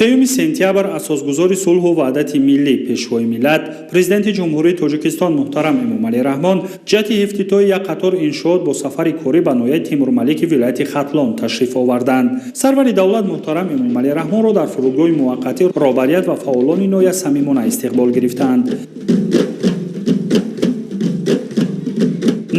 3 сентябр асосгузори сулҳу ваҳдати миллӣ, Пешвои миллат, Президенти Ҷумҳурии Тоҷикистон муҳтарам Эмомалӣ Раҳмон ҷиҳати ифтитоҳи як қатор иншоот бо сафари корӣ ба ноҳияи Темурмалики вилояти Хатлон ташриф оварданд. Сарвари давлат муҳтарам Эмомалӣ Раҳмонро дар фурудгоҳи муваққатӣ роҳбарият ва фаъолони ноҳия самимона истиқбол гирифтанд.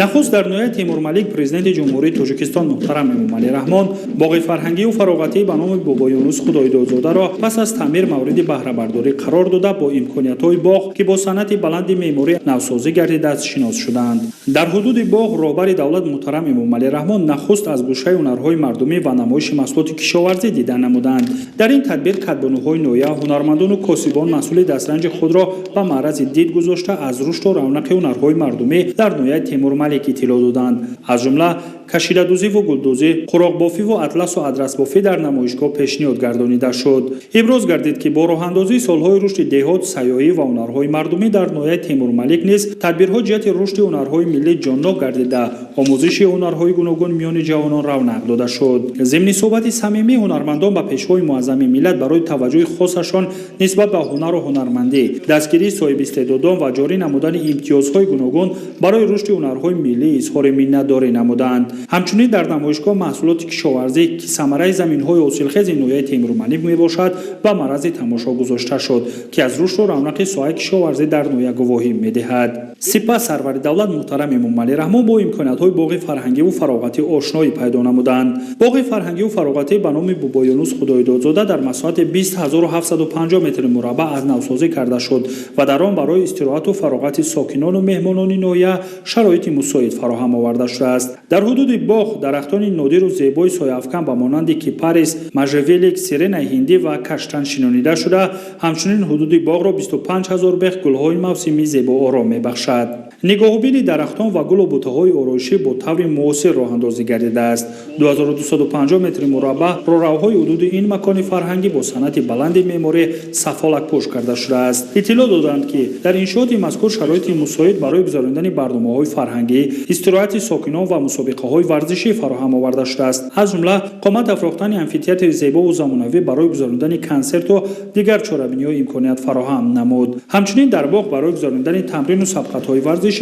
Нахуст дар ноҳияи Темурмалик Президенти Ҷумҳурии Тоҷикистон муҳтарам Эмомалӣ Раҳмон боғи фарҳангию фароғатӣ ба номи Бобоюнус Худойдодзодаро пас аз таъмир мавриди баҳрабардорӣ қарор дода, бо имкониятҳои боғ, ки бо санъати баланди меъморӣ навсозӣ гардидааст, шинос шуданд. Дар ҳудуди боғ роҳбари давлат муҳтарам Эмомалӣ Раҳмон нахуст аз гӯшаи ҳунарҳои мардумӣ ва намоиши маҳсулоти кишоварзӣ дида намуданд. Дар ин тадбир кадбонуҳои ноҳия, ҳунармандону косибон маҳсули дастранҷи худро ба маърази дид гузошта, аз рушду равнақи ҳунарҳои мардумӣ дар ноҳияи Темурмалик иттилоъ доданд. Аз ҷумла кашидадӯзиву гулдӯзӣ, қуроқбофиву атласу адрасбофӣ дар намоишгоҳ пешниҳод гардонида шуд. Иброз гардид, ки бо роҳандозии солҳои рушди деҳот, сайёҳӣ ва ҳунарҳои мардумӣ дар ноҳияи Темурмалик низ тадбирҳо ҷиҳати рушди ҳунарҳои миллӣ ҷоннок гардида, омӯзиши ҳунарҳои гуногун миёни ҷавонон равнақ дода шуд. Зимни суҳбати самимӣ ҳунармандон ба Пешвои муаззами миллат барои таваҷҷӯҳи хосашон нисбат ба ҳунару ҳунармандӣ, дастгирии соҳибистеъдодон ва ҷорӣ намудани имтиёзҳои гуногун барои рушди ҳунарҳои миллӣ изҳори миннатдорӣ намуданд. Ҳамчунин дар намоишгоҳ маҳсулоти кишоварзӣ, ки самараи заминҳои ҳосилхези ноҳияи Темурмалик мебошад, ба маърази тамошо гузошта шуд, ки аз рушду равнақи соҳаи кишоварзӣ дар ноҳия гувоҳӣ медиҳад. Сипас сарвари давлат муҳтарам Эмомалӣ Раҳмон бо имкониятҳои боғи фарҳангиву фароғатӣ ошноӣ пайдо намуданд. Боғи фарҳангиву фароғатӣ ба номи Бобоюнус Худойдодзода дар масоҳати 20 750 метри мураббаъ аз навсозӣ карда шуд ва дар он барои истироҳату фароғати сокинону меҳмонони ноҳия шароити мусоид фароҳам оварда шудааст. Дар ҳудуди боғ дарахтони нодиру зебои сояафкан ба монанди кипарис, можжевелик, сиренаи ҳиндӣ ва каштан шинонида шуда, ҳамчунин ҳудуди боғро 25 ҳазор бех гулҳои мавсимӣ зебоором мебахшад. Нигоҳубини дарахтон ва гулу бутаҳои ороишӣ бо таври муосир роҳандозӣ гардидааст. 2250 метри мураббаъ роҳравҳои ҳудуди ин макони фарҳангӣ бо санъати баланди меъморӣ сафолакпӯш карда шудааст. Иттилоъ доданд, ки дар иншооти мазкур шароити мусоид барои гузаронидани барномаҳои фарҳангӣ, истироҳати сокинон ва мусобиқаҳои варзишӣ фароҳам оварда шудааст. Аз ҷумла қомат афрохтани амфитеатри зебову замонавӣ барои гузаронидани консерту дигар чорабиниҳо имконият фароҳам намуд. Ҳамчунин дар боғ барои гузаронидани тамрину сабқатҳои варзишӣ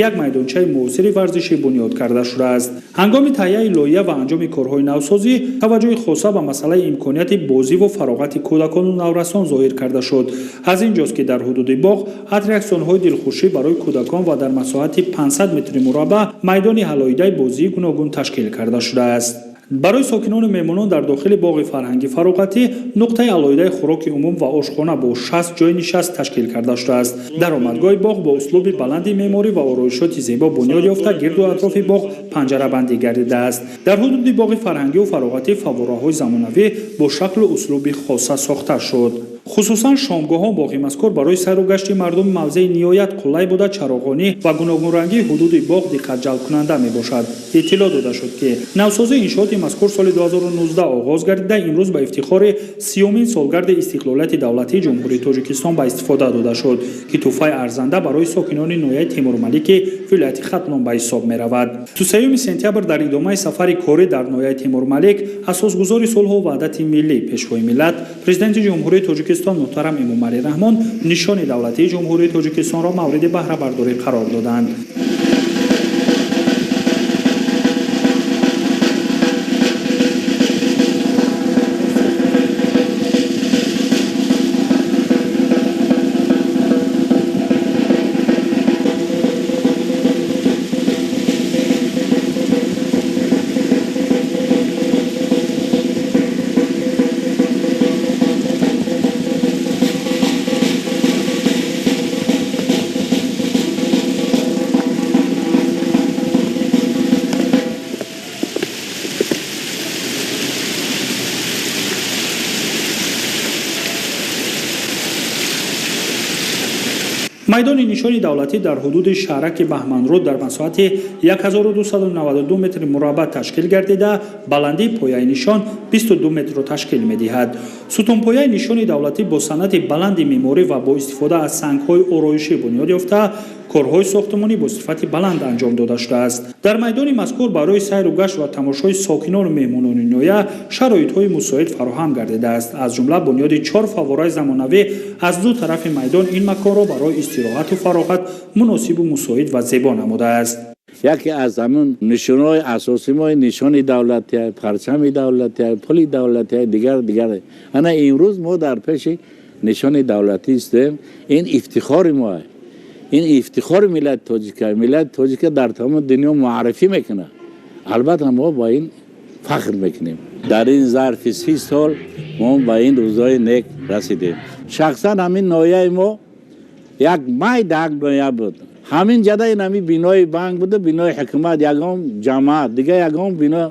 як майдончаи муосири варзишӣ бунёд карда шудааст. Ҳангоми таҳияи лоиҳа ва анҷоми корҳои навсозӣ таваҷҷӯҳи хоса ба масъалаи имконияти бозиву фароғати кӯдакону наврасон зоҳир карда шуд. Аз ин ҷост, ки дар ҳудуди боғ аттраксионҳои дилхушӣ барои кӯдакон ва дар масоҳати 500 метри мураббаъ майдони алоҳидаи бозии гуногун ташкил карда шудааст. Барои сокинону меҳмонон дар дохили боғи фарҳангӣ фароғатӣ нуқтаи алоҳидаи хӯроки умум ва ошхона бо 60 ҷойи нишаст ташкил карда шудааст. Даромадгоҳи боғ бо услуби баланди меъморӣ ва ороишоти зебо бунёд ёфта, гирду атрофи боғ панҷарабандӣ гардидааст. Дар ҳудуди боғи фарҳангиву фароғатӣ фаввораҳои замонавӣ бо шаклу услуби хоса сохта шуд. Хусусан шомгоҳон боғи мазкур барои сайру гашти мардум мавзеи ниҳоят қулай буда, чароғонӣ ва гуногунрангии ҳудуди боғ диққатҷалбкунанда мебошад. Иттилоъ дода шуд, ки навсозии иншооти мазкур соли 2019 оғоз гардида, имрӯз ба ифтихори 30-умин солгарди истиқлолияти давлатии Ҷумҳурии Тоҷикистон ба истифода дода шуд, ки тӯҳфаи арзанда барои сокинони ноҳияи Темурмалики вилояти Хатлон ба ҳисоб меравад. 3 сентябр дар идомаи сафари корӣ дар ноҳияи Темурмалик асосгузори сулҳу ваҳдати миллӣ, Пешвои миллат, Президенти Ҷумҳурии Тоҷикистон муҳтарам Эмомалӣ Раҳмон нишони давлатии Ҷумҳурии Тоҷикистонро мавриди баҳрабардорӣ қарор доданд. Майдони нишони давлатӣ дар ҳудуди шаҳраки Баҳманруд дар масоҳати 1292 метри мураббаъ ташкил гардида, баландии пояи нишон 22 метрро ташкил медиҳад. Сутунпояи нишони давлатӣ бо санъати баланди меъморӣ ва бо истифода аз сангҳои ороишӣ бунёд ёфта. Корҳои сохтмонӣ бо сифати баланд анҷом дода шудааст. Дар майдони мазкур барои сайру гашт ва тамошои сокинону меҳмонони ноҳия шароитҳои мусоид фароҳам гардидааст. Аз ҷумла бунёди чор фаввораи замонавӣ аз ду тарафи майдон ин маконро барои истироҳату фароғат муносибу мусоид ва зебо намудааст. Яке аз ҳамун нишонҳои асосии мо нишони давлатия, парчами давлатия, пули давлатия, дигар дигар. Ана имрӯз мо дар пеши нишони давлатӣ истем. Ин ифтихори мо, ин ифтихори миллати тоҷика. Миллати тоҷика дар тамоми дунё муаррифӣ мекунад. Албатта, мо ба ин фахр мекунем. Дар ин зарфи 30 сол мо ба ин рӯзҳои нек расидем. Шахсан ҳамин ноҳияи мо як майда як ноҳия буд. Ҳамин ҷада ин ҳамин бинои банк буда, бинои ҳукумат, ягон ҷамоат, дига ягон бино.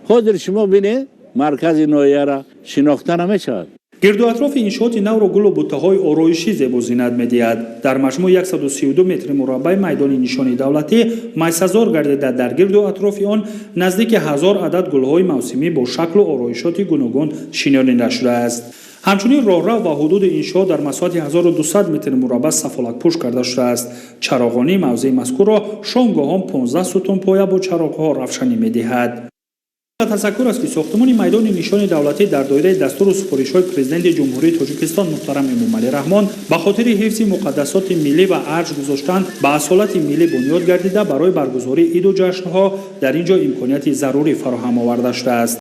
Ҳозир шумо бинед, маркази ноҳияра шинохта намешавад. Гирду атрофи иншооти навро гулу буттаҳои ороишӣ зебо зинат медиҳад. Дар маҷмӯъ 132 метри мураббаи майдони нишони давлатӣ майсазор гардида, дар гирду атрофи он наздики 1000 адад гулҳои мавсимӣ бо шаклу ороишоти гуногун шинонида шудааст. Ҳамчунин роҳрав ва ҳудуди иншоот дар масоҳати 1200 метри мураббаъ сафолакпӯш карда шудааст. Чароғонии мавзеи мазкурро шомгоҳон 15 сутунпоя бо чароғҳо равшанӣ медиҳад. Ташаккур аст, ки сохтмони майдони нишони давлатӣ дар доираи дастуру супоришҳои Президенти Ҷумҳурии Тоҷикистон муҳтарам Эмомалӣ Раҳмон ба хотири ҳифзи муқаддасоти миллӣ ва арҷ гузоштан ба асолати миллӣ бунёд гардида, барои баргузории иду ҷашнҳо дар ин ҷо имконияти зарурӣ фароҳам оварда шудааст.